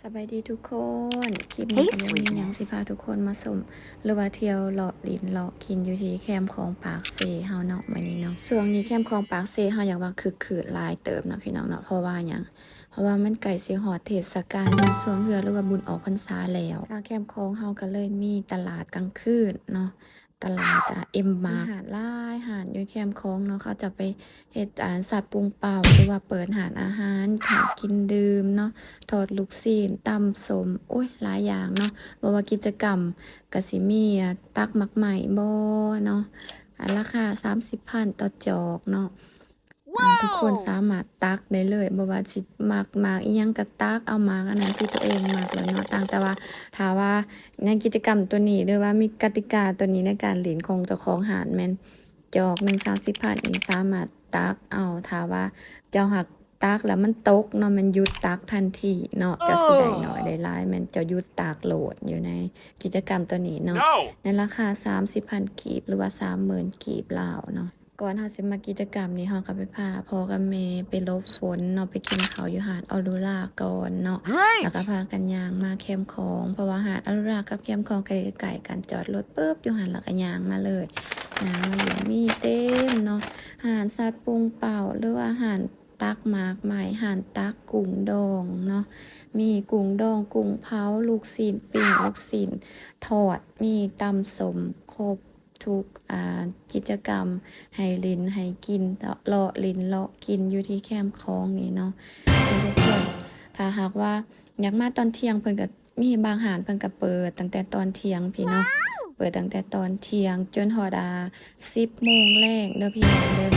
ສະບາຍດີທຸກຄົນ ຄລິບນີ້ກໍບໍ່ມີຫຍັງ ຊິພາທຸກຄົນມາຊົມ ຫຼືວ່າທ່ຽວເລາະຫຼິ້ນເລາະກິນຢູ່ທີ່ແຄມຂອງປາກເຊເຮົາເນາະ ມື້ນີ້ເນາະ. ຊ່ວງນີ້ແຄມຂອງປາກເຊເຮົາ ຢາກວ່າຄຶກຄື້ນຫຼາຍເຕີບເນາະພີ່ນ້ອງເນາະ. ເພາະວ່າຫຍັງ? ເພາະວ່າມັນໃກ້ຊິຮອດເທດສະການບຸນຊ່ວງເຮືອ ຫຼືວ່າບຸນອອກພັນສາແລ້ວ. ທາງແຄມຂອງເຮົາກໍເລີຍມີຕະຫຼາດກາງຄືນເນາະ. ຕະຫຼາດ ອ່າ ເອັມມາກ ມີຮ້ານຫຼາຍຮ້ານຢູ່ແຄມຂອງເນາະ. ເຂົາເຈົ້າໄປເຮັດ ອ່າ ສັດປຸງເປົ່າ ຫຼືວ່າເປີດຮ້ານອາຫານ ຮ້ານກິນດື່ມເນາະ, ທອດລູກຊີ້ນ, ຕຳສົ້ມ, ໂອ້ຍ ຫຼາຍຢ່າງເນາະ. ບໍ່ວ່າກິດຈະກຳກໍຊິມີ ອ່າ ຕັກໝາກໄມ້ບໍເນາະ, ອ່າ ລາຄາສາມສິບພັນຕໍ່ຈອກເນາະ. ອ່າ ທຸກຄົນສາມາດຕັກໄດ້ເລີຍ ບໍ່ວ່າຊິມັກໝາກອີ່ຫຍັງກໍຕັກເອົາໝາກອັນນັ້ນທີ່ຕົວເອງມັກໂລດເນາະ. ຕ່າງແຕ່ວ່າຖ້າວ່າໃນກິດຈະກຳຕົວນີ້ ຫຼືວ່າມີກະຕິກາຕົວນີ້ໃນການຫຼິ້ນຂອງເຈົ້າຂອງຮ້ານ ແມ່ນຈອກໜຶ່ງສາມສິບພັນນີ້ສາມາດຕັກເອົາ. ຖ້າວ່າເຈົ້າຫາກຕັກແລ້ວມັນຕົກເນາະ ແມ່ນຢຸດຕັກທັນທີເນາະ ກໍຊິໄດ້ໜ້ອຍໄດ້ຫຼາຍ ແມ່ນເຈົ້າຢຸດຕັກໂລດ ຢູ່ໃນກິດຈະກຳຕົວນີ້ເນາະ ໃນລາຄາສາມສິບພັນກີບ ຫຼືວ່າສາມໝື່ນກີບລາວເນາະ. ກ່ອນເຮົາຊິມາກິດຈະກຳນີ້ ເຮົາກໍໄປພາພໍ່ກັບແມ່ໄປຫຼົບຝົນເນາະ, ໄປກິນເຂົ້າຢູ່ຮ້ານອອໂຣຣາກ່ອນເນາະ ແລ້ວກໍພາກັນຍ່າງມາແຄມຂອງ ເພາະວ່າຮ້ານອອໂຣຣາກັບແຄມຂອງໃກ້ໆກັນ, ຈອດລົດປຶບຢູ່ຫັ້ນ ແລ້ວກໍຍ່າງມາເລີຍ. ຍ່າງມາເລີຍ ມີເຕັມເນາະ ຮ້ານສັດປຸງເປົ່າ ຫຼືວ່າຮ້ານຕັກໝາກໄມ້, ຮ້ານຕັກກຸ້ງດອງເນາະ, ມີກຸ້ງດອງ, ກຸ້ງເຜົາ, ລູກຊີ້ນປີ້ງ, ລູກຊີ້ນທອດ, ມີຕຳສົ້ມ, ຄົບ ທຸກ ອ່າ ກິດຈະກຳໃຫ້ຫຼິ້ນໃຫ້ກິນ ເລາະຫຼິ້ນເລາະກິນຢູ່ທີ່ແຄມຂອງນີ້ເນາະ ທຸກຄົນ. ຖ້າຫາກວ່າຢາກມາຕອນທ່ຽງ ເພິ່ນກໍມີບາງຮ້ານເພິ່ນກໍເປີດຕັ້ງແຕ່ຕອນທ່ຽງພີ້ເນາະ, ເປີດຕັ້ງແຕ່ຕອນທ່ຽງຈົນຮອດ ອ່າ ສິບໂມງແລງເດີພີ່ນ້ອງເດີ.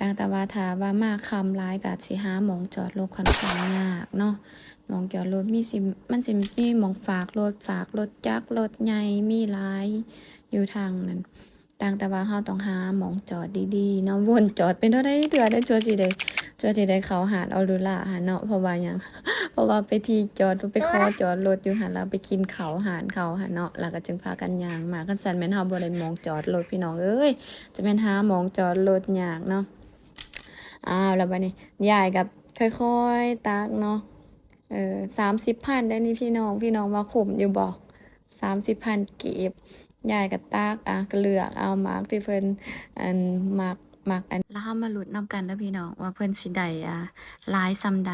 ຕ່າງແຕ່ວ່າຖ້າວ່າມາຄ່ຳຫຼາຍກໍຊິຫາໝ່ອງຈອດລົດຂ້ອນຂ້າງຍາກເນາະ. ໝ່ອງຈອດລົດມີຊິ ມັນຊິມີໝ່ອງຝາກລົດ, ຝາກລົດຈັກ, ລົດໃຫຍ່ ມີຫຼາຍຢູ່ທາງນັ້ນ. ຕ່າງແຕ່ວ່າເຮົາຕ້ອງຫາໝ່ອງຈອດດີໆເນາະ, ວົນຈອດເປັນເທົ່າໃດເທື່ອເດ້ ຈົວຊິໄດ້ ຈົວຊິໄດ້ເຂົ້າຮ້ານອອໂຣຣາຫັ້ນເນາະ. ເພາະວ່າຫຍັງ? ເພາະວ່າໄປທີ່ຈອດ ໄປຂໍຈອດລົດຢູ່ຫັ້ນ ແລ້ວໄປກິນເຂົ້າຮ້ານເຂົາຫັ້ນເນາະ, ແລ້ວກໍຈຶ່ງພາກັນຍ່າງມາ. ຄັນຊັ້ນແມ່ນເຮົາບໍ່ໄດ້ໝ່ອງຈອດລົດ ພີ່ນ້ອງເອີຍ, ຈະແມ່ນຫາໝ່ອງຈອດລົດຍາກເນາະ. ອ້າວ ແລ້ວບັດນີ້ຍາຍກໍຄ່ອຍໆຕັກເນາະ. ເອີ ສາມສິບພັນໄດ໋ນີ້ພີ່ນ້ອງ, ພີ່ນ້ອງວ່າຄຸ້ມຢູ່ບໍ່? ສາມສິບພັນກີບ. ຍາຍກໍຕັກ ອ່ະ ກໍເລືອກເອົາໝາກທີ່ເພິ່ນ ອັນ ມັກ ມັກ ອັນ ແລ້ວເຮົາມາລຸ້ນນຳກັນເດີພີ່ນ້ອງ ວ່າເພິ່ນຊິໄດ້ ອ່າ ຫຼາຍສ່ຳໃດ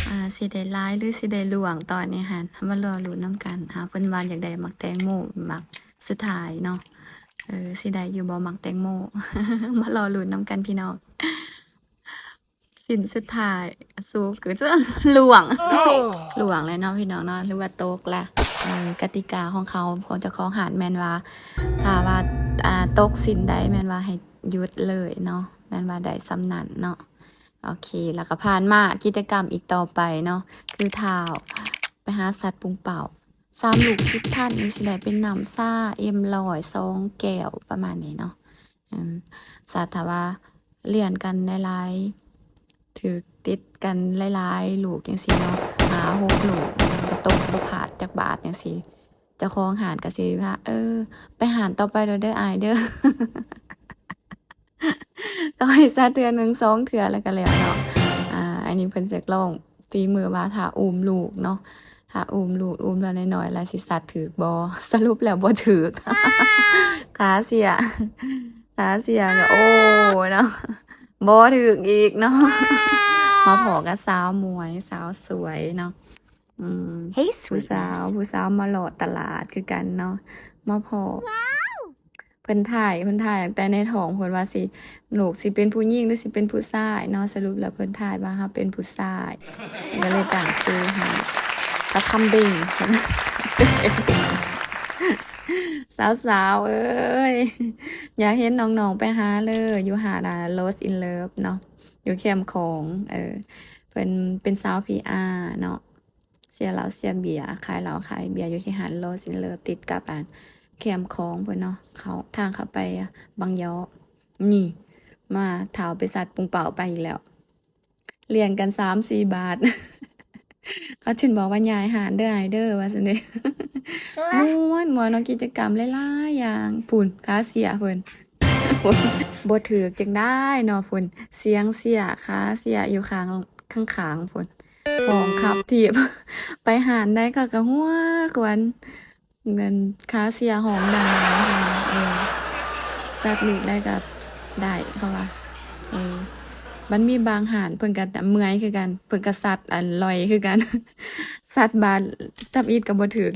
ອ່າ ຊິໄດ້ຫຼາຍ ຫຼື ຊິໄດ້ລ່ວງຕອນນີ້ຫັ້ນ. ເຮົາມາລໍລຸ້ນນຳກັນ. ອ່າ ເພິ່ນວ່າຢາກໄດ້ໝາກແຕງໂມ ໝາກສຸດທ້າຍເນາະ. ເອີ ຊິໄດ້ຢູ່ບໍ່ໝາກແຕງໂມ? ມາລໍລຸ້ນນຳກັນພີ່ນ້ອງ. ສິ້ນສຸດທ້າຍ ສູງຂຶ້ນ ລ່ວງ ລ່ວງແລ້ວເນາະພີ່ນ້ອງເນາະ ຫຼືວ່າຕົກລະ. ເອີ ກະຕິກາຂອງເຂົາ ຂອງເຈົ້າຂອງຮ້ານແມ່ນວ່າ ຖ້າວ່າ ອ່າ ຕົກສິ້ນໃດແມ່ນວ່າໃຫ້ຢຸດເລີຍເນາະ, ແມ່ນວ່າໄດ້ສ່ຳນັ້ນເນາະ. ໂອເຄ ແລ້ວກໍຜ່ານມາກິດຈະກຳອີກຕໍ່ໄປເນາະ ຄືຖ້າວ ໄປຫາສັດປຸງເປົ້າ. ສາມລູກສິບພັນນີ້ ຊິໄດ້ເປັນນ້ຳຊາເອັມຮ້ອຍ ສອງແກ້ວ ປະມານນີ້ເນາະ. ເອີ ສາ ຖ້າວ່າລຽນກັນຫຼາຍໆ ຖືກຕິດກັນຫຼາຍໆລູກຈັ່ງຊີ້ເນາະ ຫ້າຫົກລູກ ບໍ່ຕົກບໍ່ພາດຈັກບາດຈັ່ງຊີ້ ເຈົ້າຂອງຮ້ານກໍຊິວ່າ ເອີ ໄປຮ້ານຕໍ່ໄປໂລດເດີອ້າຍເດີ. ກໍໃຫ້ຊະເທື່ອໜຶ່ງສອງເທື່ອແລ້ວກໍແລ້ວເນາະ. ອ່າ ອັນນີ້ເພິ່ນຈະລອງ ຝີມືວ່າຖ້າອຸ້ມລູກເນາະ, ຖ້າອຸ້ມລູກ ອຸ້ມລະນ້ອຍໆ ລະຊິສັດຖືກບໍ່? ສະຫຼຸບແລ້ວບໍ່ຖືກ. ຂາເສຍ ຂາເສຍກໍ ໂອ້ ເນາະ ບໍ່ຖືກອີກເນາະ. ມາພໍ້ກັບສາວໝວຍ ສາວສວຍເນາະ. ອືມ Hey, ຜູ້ສາວ sweetness. ຜູ້ສາວມາເລາະຕະຫຼາດຄືກັນເນາະ ມາພໍ້ ເພິ່ນຖ່າຍ ເພິ່ນຖ່າຍຕັ້ງແຕ່ໃນທ້ອງ ເພິ່ນວ່າຊິ ລູກຊິເປັນຜູ້ຍິງ ຫຼື ຊິເປັນຜູ້ຊາຍເນາະ. ສະຫຼຸບແລ້ວເພິ່ນຖ່າຍວ່າເຮົາເປັນຜູ້ຊາຍ ເພິ່ນກໍເລີຍຕັ້ງຊື່ໃຫ້ ປະຄຳເບັງ. ສາວໆເອີຍ ຢາກເຫັນນ້ອງໆ ໄປຫາເລີຍ ຢູ່ຮ້ານ ອ່າ Lost in Love ເນາະ ຢູ່ແຄມຂອງ. ເອີ ເພິ່ນເປັນສາວ PR ເນາະ. ເສຍເຫຼົ້າເສຍເບຍ ຂາຍເຫຼົ້າຂາຍເບຍຢູ່ທີ່ຮ້ານ Lost in Love ຕິດກັບ ອ່າ ແຄມຂອງເພິ່ນເນາະ. ເຂົ້າ ທາງເຂົ້າໄປບັງຢໍ ນີ້ ມາ ທ້າວໄປສັດປຸງເປົ້າໄປອີກແລ້ວ ລຽນກັນສາມສີ່ບາດ. ເຂົາຈຶ່ງບອກວ່າ ຍ້າຍຮ້ານເດີອ້າຍເດີ ວ່າຊັ້ນເດ. ມ່ວນ ມ່ວນເນາະ ກິດຈະກຳຫຼາຍໆຢ່າງ. ພຸ້ນ ຂາເສຍເພິ່ນ ບໍ່ຖືກຈັ່ງໃດເນາະ ພຸ້ນ ສຽງເສຍ ຂາເສຍຢູ່ຂ້າງ ຂ້າງໆ ພຸ້ນ. ຂອງຂັບຖີບ ໄປຮ້ານໃດເຂົາກໍຫົວກວນ ແມ່ນຄາເຊຍຮ້ອງດັງຫຼາຍ ເອີ ສັດລູກໃດກໍໄດ້ ເຂົາວ່າ ເອີ ມັນມີບາງຮ້ານເພິ່ນກໍເມື່ອຍຄືກັນ ເພິ່ນກໍສັດອັນລອຍຄືກັນ ສັດບາດທຳອິດກໍບໍ່ຖືກ.